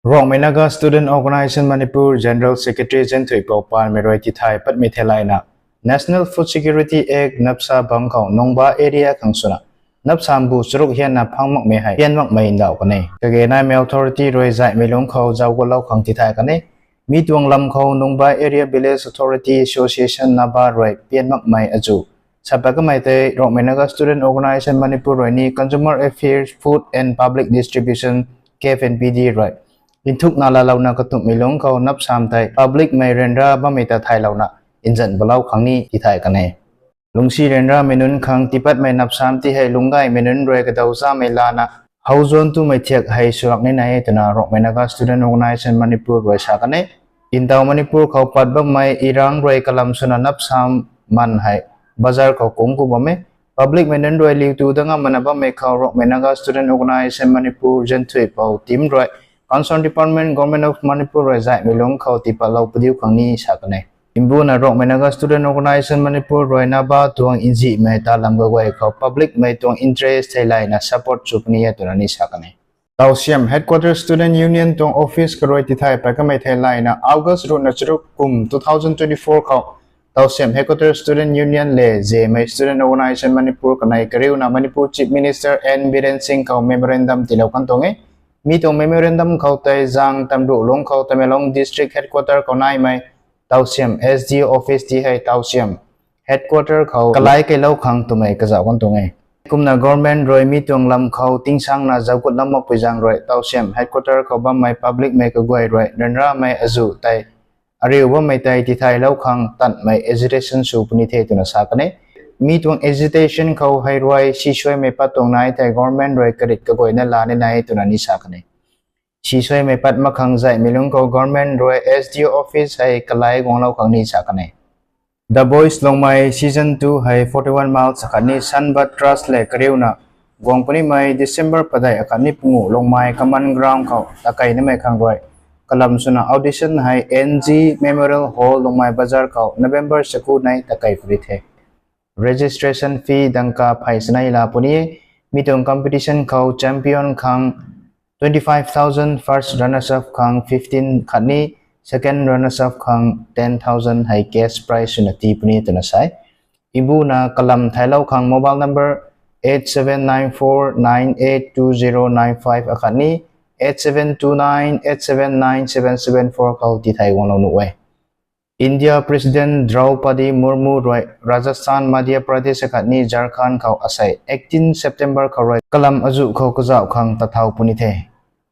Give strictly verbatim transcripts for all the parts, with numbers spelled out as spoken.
Rongmei Naga Student Organisation Manipur General Secretary Zenthuipou Panmei rui tithay patmei theilayna, National Food Security Act napsa bang khou Nungba area khang swna napsam bu charuk hianna phang makmei hei pian makmei ndauh kan e. Kage naimei authority rui zaihmei lungc khou zauc gutlou khang tithay kan e. Mi tuang lam khou Nungba Area Village Authority Association, naba rui pian makmei azu sa pat kamei tei Rongmei Naga Student Organisation Manipur rui ni Consumer Affairs, Food and Public Distribution, K F N P D rui nthukna laalouna katumhmei lungc khou napsam tei publicmei ryanra bammei ta thaylouna nzan balou khang ni tithay kan e. Lungcsi ryanramei nunc khang tipatmei napsam ti hei lungcgaymei nunc rui kadaw zamei lana howzan tumei thiak hei swlak ni nai e twna Rongmei Naga Student Organisation Manipur rui sa kan e. Ntaw Manipur khou pat bammei irang rui kalam swna napsam man hei bazar khou kungc ku bam e. Publicmei nunc rui liutu dang a mana bammei khou Rongmei Naga Student Organisation Manipur Zenthuipou team rui Concerned Department, Government of Manipur rui zaihmei lungc khou tipatlou padiu khang ni sa kan e. Mbuna Rongmei Naga Student Organisation Manipur rui naba tuang nzihmei talam kaguay khou publicmei tuang interest theilayna support sw puni e twna ni sa kan e. Tausiam Headquarter Student Union tuang office karui tithay pat kamei theilayna August ruhna charuk kum two thousand twenty-four khou Tausiam Headquarter Student Union le Zemei Student Organisation Manipur kanei kariuna Manipur Chief Minister N Biren Singh khou memorandum tiilou kan tuang e. Mi tuang memorandum khou tei zang tamruh lungc khou Tamenglong District Headquarter khou naimei Tausiam S D O office ti hei Tausiam Headquarter khou kalai keilou khang twmei kazauh kan tuang e. Kumna government rui mi tuang lam khou tingsangna zauc gutlou makpui zaeng rui Tausiam Headquarter khou bammei publicmei kaguay rui ryanramei azu tei ariu bammei tei tithaylou khang tanmei agitation sw puni the twna sa kan e. Mi tuang agitation khou hei rui sisuaimei pat tuang nai thei government rui karit kaguayna la ni nai twna ni sa kan e. Sisuaimei pat mak khang zaihmei lungc khou government rui S D O office hei kalai guanglou khang ni sa kan e. The Voice Longmai Season two hei forty-one miles akhatni Sunbird Trust le kariuna guang punimei December padeih akhatni pungu Longmai Common Ground khou takeynamei khang rui kalam swna audition hei N G Memorial Hall Longmai Bazar khou November saku nei takey puni the. Registration fee dangka phey sanei la puni e. Mi tuang competition khou champion khang twenty-five thousand, first runners up khang fifteen khatni second runners up khang ten thousand hei cash prize swna tii puni twna sa e. Mbuna kalam thaylou khang mobile number eight seven nine four nine eight two zero nine five akhatni eight seven two nine eight seven nine seven seven four khou tithai guanglou nuh e. India President Draupadi Murmu rui Rajasthan, Madhya Pradesh akhatni Jharkhand khou asei eighteen September khou rui kalam azuh khou kazauh khang tathau puni the.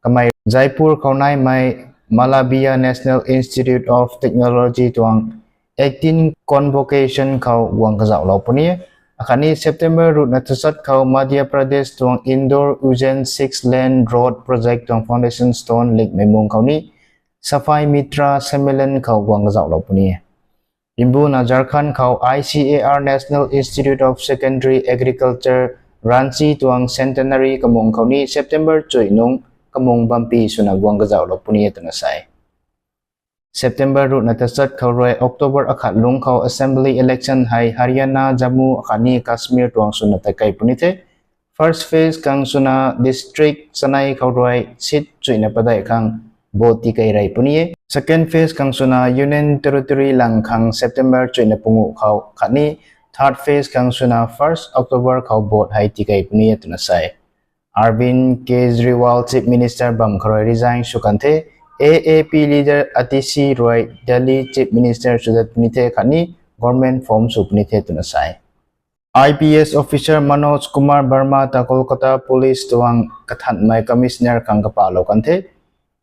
Kamei Jaipur khou naimei Malaviya National Institute of Technology tuang eighteen convocation khou guang kazauhlou puni e. Akhatni September ruhna tachat khou Madhya Pradesh tuang Indore Ujjain six lane road project tuang foundation stone likmei mung khou ni Safai Mitra Sammelan khou guang kazauhlou puni e. Mbuna Jharkhand khou I C A R National Institute of Secondary Agriculture Ranchi tuang centenary kamung khou ni September chuih nung kamung bampi swna guang kazauhlou puni e twna sa e. September ruhna tachat khou rui October akhat lungc khou assembly election hei Haryana, Jammu akhatni Kashmir tuang swna takey puni the. First phase khang swna district chanei khou rui seat chuihna padeih khang vote tikey rey puni e. Second phase khang swna Union Territory lang khang September chuihna pungu khou khatni third phase khang swna first October khou vote hei tikey puni e twna sa e. Arvind Kejriwal Chief Minister bam khou rui resign sw kan the. A A P leader Atishi rui Delhi Chief Minister sw dat puni the khatni government form sw puni the twna sa e. I P S officer Manoj Kumar Verma ta Kolkata Police tuang kathanmei commissioner khang kapahlou kan the.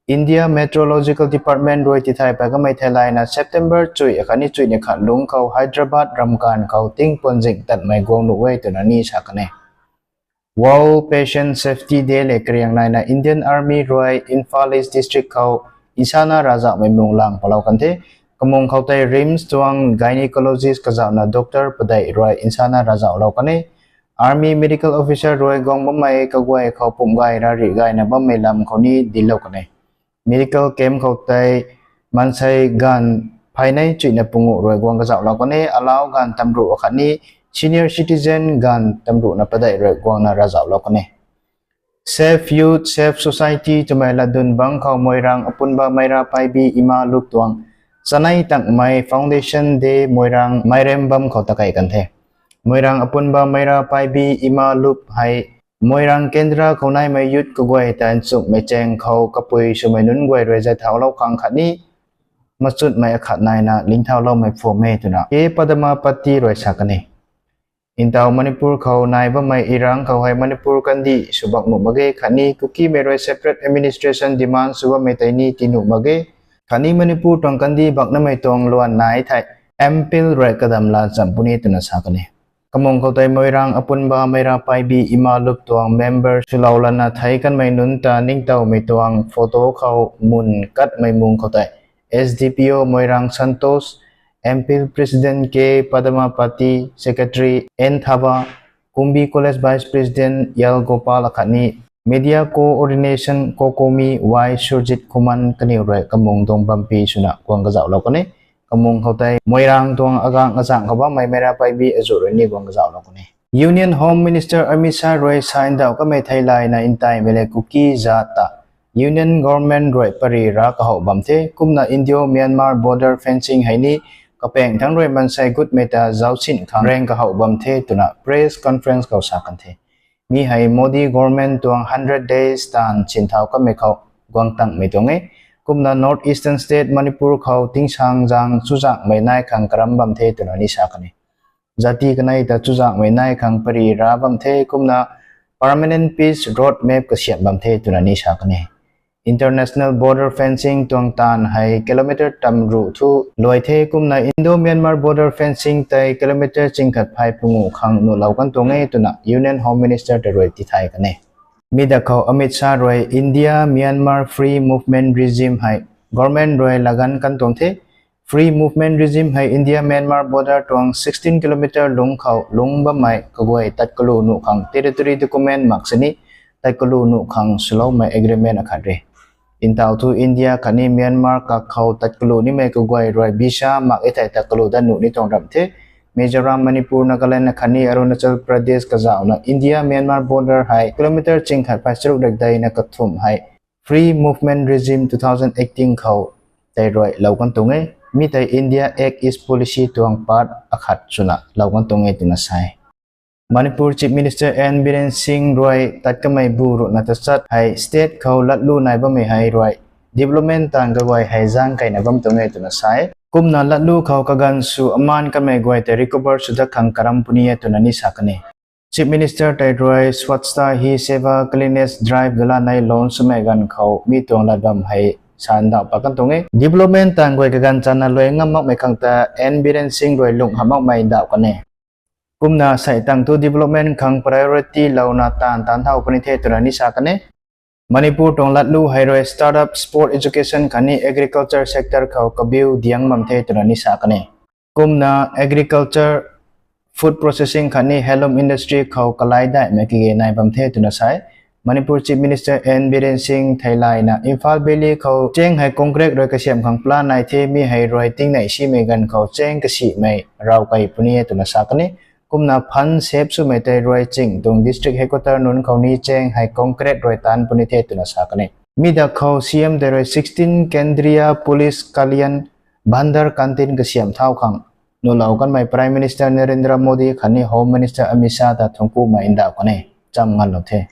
India Meteorological Department rui tithai pat kamei theilayna September chuih akhatni chuihna khat lungc khou Hyderabad ramkanv khou tingpuanzing tatmei guang nuh e twna ni sa kan e. World Patient Safety Day le kariang naina Indian Army rui Imphal East District khou nsana ravzauhmei mung lang palou kan the. Kamung khou tei RIMS tuang gynecologist kazauhna doctor padeih rui nsana ravzauhlou kan e. Army medical officer rui guang bammei kaguay khou pumgay rarih gayna bammei lam khou ni dinclou kan e. Medical camp khou tei maansei ganv pheynei chuihna pungu rui guang kazauhlou kan e, alau ganv tamruh akhatni senior citizen ganv tamruhna padeih rui guangna ravzauhlou kan e. Save Youth, Save Society twmei latdyn bangc khou Moirang Apunba Meira Paibi Ima Lup tuang chanei tangmei Foundation Day Moirang Meirem bam khou takei kan the. Moirang Apunba Meira Paibi Ima Lup hei Moirang Kendra khou naimei youth kaguay ta nchumhmei chaeng khou kapui swmei nunc guay rui zay thaulou khang khatni machutmei akhat naina lingthauloumei phuam e twna K Padmapati rui sa kan e. Ntaw Manipur khou nai bammei irang khou hei Manipur kandih sw bak nuh mak ge khatni Kukimei rui separate administration demand sw bammei tei ni tii nuh mak ge. Khatni Manipur tuang kandih baknamei tuang luan nai thei M P L rui kadam la cham puni twna sa kan e. Kamung khou tei Moirang Apunba Meira Paibi Ima Lup tuang member swlou lana thei kanmei nunc ta ningtowmei tuang photo khou mun katmei mung khou tei S D P O Moirang Santosh, M P L President K Padmapati, Secretary N Thaba, Kumbi College Vice President L Gopal akhatni Media Coordination COCOMI Y Surjit Khuman kaniw rui kamung tuang bampi swna guang kazauhlou kan e. Kamung khou tei Moirang tuang agang azang khou bammei Meira Paibi azuh rui ni guang kazauhlou kan e. Union Home Minister Amit Shah rui sa ndauh kamei theilayna ntaimei le Kuki zat ta Union Government rui pary ra kahou bam the, kumna Indo-Myanmar border fencing hei ni kapaeng thangc rui mansei gutmei ta zaucsin khang rang kahou bam the twna press conference khou sa kan the. Mi hei Modi Government tuang hundred days taanv sinthau kamei khou guang tangmei tuang e. Kumna North Eastern State Manipur khou tingsaengzaeng chuzaenghmei nai khang karam bam the twna ni sa kan e. Zati kanei ta chuzaenghmei nai khang pary ra bam the kumna permanent peace road map kasiam bam the twna ni sa kan e. International border fencing tuang taanv hei kilometer tam ruh thu luai the kumna Indo-Myanmar border fencing tei kilometer chingkhat phay pungu khang nuhlou kan tuang e twna Union Home Minister ta rui tithay kan e. Mi da khou Amit Shah rui India-Myanmar Free Movement Regime hei government rui laganv kan tuang the. Free Movement Regime hei India-Myanmar border tuang sixteen kilometer lungc khou lungc bammei kaguay tat kalu nuh khang territory document mak sini tat kalu nuh khang swloumei agreement akhat re. Ntaw thu India khatni Myanmar kak khou tat kalu nimei kaguay rui visa mak e thei tat kalu dat nuh ni tuang ram the. Mizoram, Manipur, Nagaland khatni Arunachal Pradesh kazauhna India-Myanmar border hei kilometer chingkhat phay charuk rekdeina kathumh hei Free Movement Regime two thousand eighteen khou tei rui lou kan tuang e. Mi tei India Act East Policy tuang part akhat swna lou kan tuang e twna sa e. Manipur Chief Minister N Biren Singh rui tat kamei bu ruhna tachat hei state khou latlu nai bammei hei rui development taanv kaguay hei zaeng keyna bam tuang e twna sa e. Kumna latlu khou kaganv sw amaan kanmei guay tei recover sw dat khang karam puni e twna ni sa kan e. Chief Minister tei rui Swachhata Hi Seva, Cleanliness Drive dala nei launch swmei ganv khou mi tuang lat bam hei sa ndauh pat kan tuang e. Development taanv guay kaganv chana luai ngam makmei khang ta N Biren Singh rui lung hamh makmei ndauh kan e. Kumna sei tangv thu development khang priority louna taanv taanc thau puni the twna ni sa kan e. Manipur tuang latlu hei rui startup, sport, education khatni agriculture sector khou kabiu diang bam the twna ni sa kan e. Kumna agriculture, food processing khatni handloom industry khou kalai daihmei kage nai bam the twna sa e. Manipur Chief Minister N Biren Singh theilayna Imphal Valley khou chaeng hei concrete rui kasiam khang plan nai the, mi hei rui tingnei simei ganv khou chaeng kasimei raw kei puni e twna sa kan e. Kumna fund save swmei tei rui ching tuang district headquarter nunc khou ni chaeng hei concrete rui taanc puni the twna sa kan e. Mi da khou C M tei rui sixteen Kendriya Police Kalyan Bhandar Canteen kasiam thau khang nuhlou kanmei Prime Minister Narendra Modi khatni Home Minister Amit Shah ta thuanc kumei ndauh kan e. Cham nganlou the.